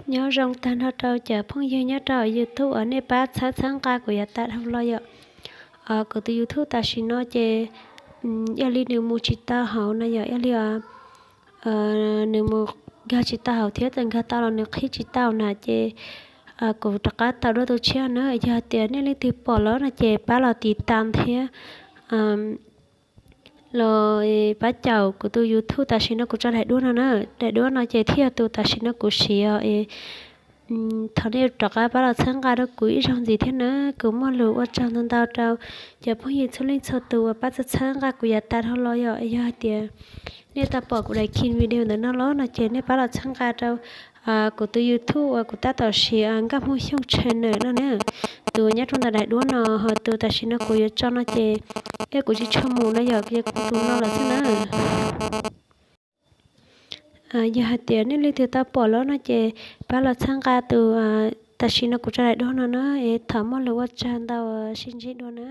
Nyob zoo tag nrho rau cov phooj ywg nyob rau YouTube uas nej pab txhawb txhawb nqa kuv yav tas dhau los yom. Kuv tus YouTube tam sim no ces yog li nws mus tsis tau hauv no yom, yog li nws mus nkag tsis tau hauv thiab txawm nkag tau los nws qhib tsis tau na ces kuv rov qab tau dua tus tshiab na. Yog tias nej leej twg pom lawm no ces pab los tiv tas thiab los pab caum kuv tus YouTube tam sim no kuv tso daim duab no na. Daim duab no ces thiaj yog tus tam sim no kuv siv os. Thov nej rov qab pab los txhawb nqa rau kuv ib zaug ntxiv thiab na. Kuv muaj lus ua tsaug ntau ntau rau cov phooj ywg txhua leej txhua tus uas pab txhawb txhawb nqa kuv yav tas dhau los yom. Yog hais tias nej tau pom kuv daim video ntawm no los no ces nej pab los txhawb nqa rau kuv tus YouTube uas kuv tab tom siv Nkauj Hmoob Xyooj channel no na. Tus nyob rau ntawm daim duab no ho tus tam sim no kuv yuav tso no ces, thiab kuv tsis tshua mus no yom, kuv tus no lawm xwb na. Yog hais tias nej leej twg tau pom lawm no ces pab los txhawb nqa tus tam sim no kuv tso daim duab no na es thov muaj lus ua tsaug ntau, sib ntsib dua na.